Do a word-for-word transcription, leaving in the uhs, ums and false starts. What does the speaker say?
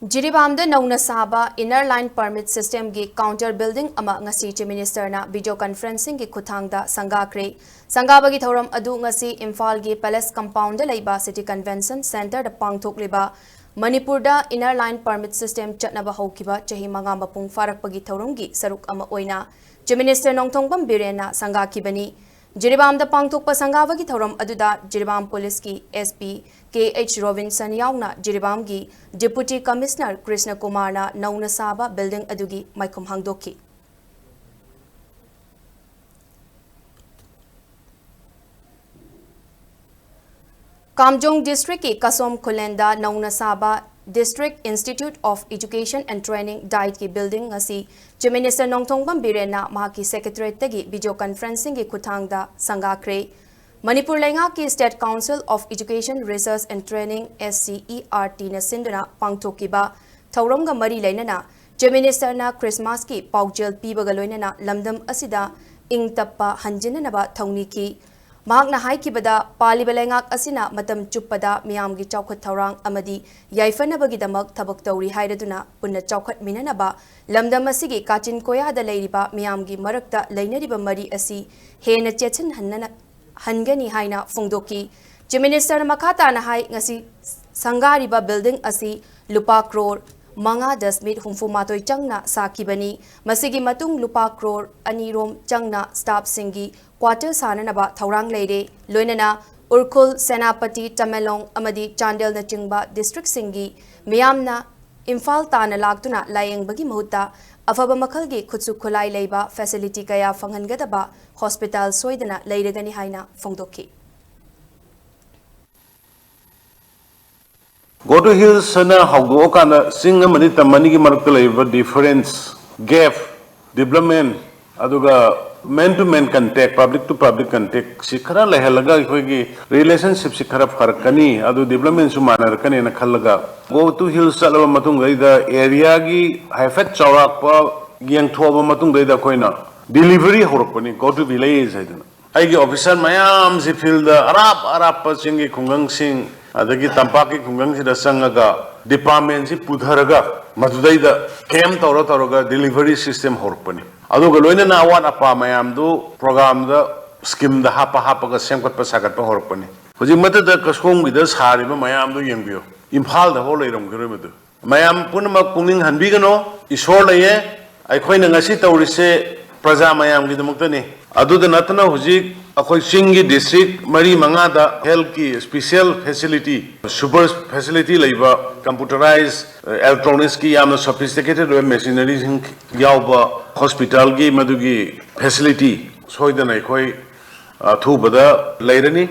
ꯖꯤꯔꯤꯕꯥꯝꯗ ꯅꯧꯅ ꯁꯥꯕ Inner Line Permit Systemꯒꯤ counter building ꯑꯃ ꯉꯁꯤ Chief Ministerꯅ video conferencingꯒꯤ ꯈꯨꯠꯊꯥꯡꯗ ꯁꯪꯒꯥꯈ꯭ꯔꯦ꯫ ꯁꯪꯒꯥꯕꯒꯤ ꯊꯧꯔꯝ ꯑꯗꯨ ꯉꯁꯤ ꯏꯝꯐꯥꯜꯒꯤ Palace Compoundꯗ ꯂꯩꯕ City Convention Centreꯗ ꯄꯥꯡꯊꯣꯛꯂꯤꯕ ꯃꯅꯤꯄꯨꯔꯗ Inner Line Permit System ꯆꯠꯅꯕ ꯍꯧꯈꯤꯕ ꯆꯍꯤ ꯃꯉꯥ ꯃꯄꯨꯡ ꯐꯥꯔꯛꯄꯒꯤ ꯊꯧꯔꯝꯒꯤ ꯁꯔꯨꯛ ꯑꯃ ꯑꯣꯏꯅ Chief Minister ꯅꯣꯡꯊꯣꯝꯕꯝ ꯕꯤꯔꯦꯟꯅ ꯁꯪꯒꯥꯈꯤꯕꯅꯤ꯫ ꯖꯤꯔꯤꯕꯥꯝꯗ ꯄꯥꯡꯊꯣꯛꯄ ꯁꯪꯒꯥꯕꯒꯤ ꯊꯧꯔꯝ ꯑꯗꯨꯗ ꯖꯤꯔꯤꯕꯥꯝ ꯄꯨꯂꯤꯁꯀꯤ SP ꯀꯦ ꯑꯩꯆ ꯔꯣꯕꯤꯟꯁꯟ ꯌꯥꯎꯅ ꯖꯤꯔꯤꯕꯥꯝꯒꯤ Deputy Commissioner ꯀ꯭ꯔꯤꯁꯅ ꯀꯨꯃꯥꯔꯅ ꯅꯧꯅ ꯁꯥꯕ building ꯑꯗꯨꯒꯤ ꯃꯥꯏꯈꯨꯝ ꯍꯥꯡꯗꯣꯛꯈꯤ꯫ ꯀꯥꯝꯖꯣꯡ districtꯀꯤ ꯀꯁꯣꯝ ꯈꯨꯂꯦꯟꯗ ꯅꯧꯅ ꯁꯥꯕ District Institute of Education and Training, DIETꯀꯤ building ꯉꯁꯤ Chief Minister ꯅꯣꯡꯊꯣꯝꯕꯝ ꯕꯤꯔꯦꯟꯅ ꯃꯍꯥꯛꯀꯤ secretariatꯇꯒꯤ video conferencingꯒꯤ ꯈꯨꯠꯊꯥꯡꯗ ꯁꯪꯒꯥꯈ꯭ꯔꯦ꯫ ꯃꯅꯤꯄꯨꯔ ꯂꯩꯉꯥꯛꯀꯤ State Council of Education Research and Training, SCERTꯅ ꯁꯤꯟꯗꯨꯅ ꯄꯥꯡꯊꯣꯛꯈꯤꯕ ꯊꯧꯔꯝꯒ ꯃꯔꯤ ꯂꯩꯅꯅ Chief Ministerꯅ Christmasꯀꯤ ꯄꯥꯎꯖꯦꯜ ꯄꯤꯕꯒ ꯂꯣꯏꯅꯅ ꯂꯝꯗꯝ ꯑꯁꯤꯗ ꯏꯪ ꯇꯞꯄ ꯍꯟꯖꯤꯟꯅꯅꯕ ꯊꯧꯅꯤꯈꯤ꯫ ꯃꯍꯥꯛꯅ ꯍꯥꯏꯈꯤꯕꯗ, ꯄꯥꯜꯂꯤꯕ ꯂꯩꯉꯥꯛ ꯑꯁꯤꯅ ꯃꯇꯝ ꯆꯨꯞꯄꯗ ꯃꯤꯌꯥꯝꯒꯤ ꯆꯥꯎꯈꯠ ꯊꯧꯔꯥꯡ ꯑꯃꯗꯤ ꯌꯥꯏꯐꯅꯕꯒꯤꯗꯃꯛ ꯊꯕꯛ ꯇꯧꯔꯤ ꯍꯥꯏꯔꯗꯨꯅ ꯄꯨꯟꯅ ꯆꯥꯎꯈꯠꯃꯤꯟꯅꯅꯕ, ꯂꯝꯗꯝ ꯑꯁꯤꯒꯤ ꯀꯥꯆꯤꯟ ꯀꯣꯌꯥꯗ ꯂꯩꯔꯤꯕ ꯃꯤꯌꯥꯝꯒꯤ ꯃꯔꯛꯇ ꯂꯩꯅꯔꯤꯕ ꯃꯔꯤ ꯑꯁꯤ ꯍꯦꯟꯅ ꯆꯦꯠꯁꯤꯟꯍꯟꯅꯅ-, ꯍꯟꯒꯅꯤ ꯍꯥꯏꯅ ꯐꯣꯡꯗꯣꯛꯈꯤ꯫ Chief Ministerꯅ ꯃꯈꯥ ꯇꯥꯅ ꯍꯥꯏ, ꯉꯁꯤ ꯁꯪꯒꯥꯔꯤꯕ building ꯑꯁꯤ ꯂꯨꯄꯥ ꯀ꯭ꯔꯣꯔ ꯃꯉꯥ ꯗꯁꯃꯤꯛ ꯍꯨꯝꯐꯨ ꯃꯥꯊꯣꯏ ꯆꯪꯅ ꯁꯥꯈꯤꯕꯅꯤ꯫ ꯃꯁꯤꯒꯤ ꯃꯇꯨꯡ ꯂꯨꯄꯥ ꯀ꯭ꯔꯣꯔ ꯑꯅꯤ ꯔꯣꯝ ꯆꯪꯅ staffꯁꯤꯡꯒꯤ quarter ꯁꯥꯅꯅꯕ ꯊꯧꯔꯥꯡ ꯂꯩꯔꯦ꯫ ꯂꯣꯏꯅꯅ ꯎꯔꯈꯨꯜ, ꯁꯦꯅꯥꯄꯇꯤ, ꯇꯃꯦꯡꯂꯣꯡ ꯑꯃꯗꯤ ꯆꯥꯟꯗꯦꯜꯅꯆꯤꯡꯕ districtꯁꯤꯡꯒꯤ ꯃꯤꯌꯥꯝꯅ ꯏꯝꯐꯥꯜ ꯇꯥꯅ ꯂꯥꯛꯇꯨꯅ ꯂꯥꯌꯦꯡꯕꯒꯤ ꯃꯍꯨꯠꯇ ꯑꯐꯕ ꯃꯈꯜꯒꯤ ꯈꯨꯠꯁꯨ ꯈꯨꯠꯂꯥꯏ ꯂꯩꯕ facility ꯀꯌꯥ ꯐꯪꯍꯟꯒꯗꯕ hospital ꯁꯣꯏꯗꯅ ꯂꯩꯔꯒꯅꯤ ꯍꯥꯏꯅ ꯐꯣꯡꯗꯣꯛꯈꯤ꯫ Go to Hills ꯍꯥꯏꯅ ꯍꯧꯗꯣꯛꯑꯀꯥꯟꯗ ꯆꯤꯡ ꯑꯃꯗꯤ ꯇꯝ ꯑꯅꯤꯒꯤ ꯃꯔꯛꯇ ꯂꯩꯔꯤꯕ difference, gap, development, ꯑꯗꯨꯒ man to man contact, public to public contact ꯁꯤ ꯈꯔ ꯂꯩꯍꯜꯂꯒ ꯑꯩꯈꯣꯏꯒꯤ relationshipꯁꯤ ꯈꯔ ꯐꯔꯛꯀꯅꯤ, ꯑꯗꯨ developmentꯁꯨ ꯃꯥꯟꯅꯔꯛꯀꯅꯤꯅ ꯈꯜꯂꯒ Go to Hills ꯆꯠꯂꯕ ꯃꯇꯨꯡꯗꯩꯗ areaꯒꯤ ꯍꯥꯏꯐꯦꯠ ꯆꯥꯎꯔꯥꯛꯄ ꯌꯦꯡꯊꯣꯛꯑꯕ ꯃꯇꯨꯡꯗꯩꯗ ꯑꯩꯈꯣꯏꯅ delivery ꯍꯧꯔꯛꯄꯅꯤ, Go to Village ꯍꯥꯏꯗꯅ꯫ ꯑꯩꯒꯤ officer ꯃꯌꯥꯝꯁꯤ fieldꯗ ꯑꯔꯥꯞ ꯑꯔꯥꯞꯄ ꯆꯤꯡꯒꯤ ꯈꯨꯡꯒꯪꯁꯤꯡ ꯑꯗꯒꯤ ꯇꯝꯄꯥꯛꯀꯤ ꯈꯨꯡꯒꯪꯁꯤꯗ ꯆꯪꯉꯒ departmentꯁꯤ ꯄꯨꯊꯔꯒ ꯃꯗꯨꯗꯩꯗ camp ꯇꯧꯔ ꯇꯧꯔꯒ delivery system ꯍꯧꯔꯛꯄꯅꯤ꯫ ꯑꯗꯨꯒ ꯂꯣꯏꯅꯅ ꯑꯋꯥꯠ ꯑꯄꯥ ꯃꯌꯥꯝꯗꯨ programꯗ, schemeꯗ ꯍꯥꯞꯄ ꯍꯥꯞꯄꯒ ꯁꯦꯝꯒꯠꯄ ꯁꯥꯒꯠꯄ ꯍꯧꯔꯛꯄꯅꯤ꯫ ꯍꯧꯖꯤꯛ ꯃꯊꯛꯇ ꯀꯁꯣꯝꯒꯤꯗ ꯁꯥꯔꯤꯕ ꯃꯌꯥꯝꯗꯨ ꯌꯦꯡꯕꯤꯌꯨ, ꯏꯝꯐꯥꯜꯗ ꯍꯧ ꯂꯩꯔꯝꯈꯤꯔꯣꯏ ꯃꯗꯨ꯫ ꯃꯌꯥꯝ ꯄꯨꯝꯅꯃꯛ ꯄꯨꯛꯅꯤꯡ ꯍꯟꯕꯤꯒꯅꯨ, ꯏꯁꯣꯔ ꯂꯩꯌꯦ꯫ ꯑꯩꯈꯣꯏꯅ ꯉꯁꯤ ꯇꯧꯔꯤꯁꯦ ꯄ꯭ꯔꯖꯥ ꯃꯌꯥꯝꯒꯤꯗꯃꯛꯇꯅꯤ꯫ ꯑꯗꯨꯗ ꯅꯠꯇꯅ ꯍꯧꯖꯤꯛ ꯑꯩꯈꯣꯏ ꯆꯤꯡꯒꯤ district ꯃꯔꯤ ꯃꯉꯥꯗ healthꯀꯤ special facility, super facility ꯂꯩꯕ, computerized, electronicsꯀꯤ ꯌꯥꯝꯅ sophisticated ꯑꯣꯏꯕ machineryꯁꯤꯡ ꯌꯥꯎꯕ hospitalꯒꯤ ꯃꯗꯨꯒꯤ facility ꯁꯣꯏꯗꯅ ꯑꯩꯈꯣꯏ ꯑꯊꯨꯕꯗ ꯂꯩꯔꯅꯤ꯫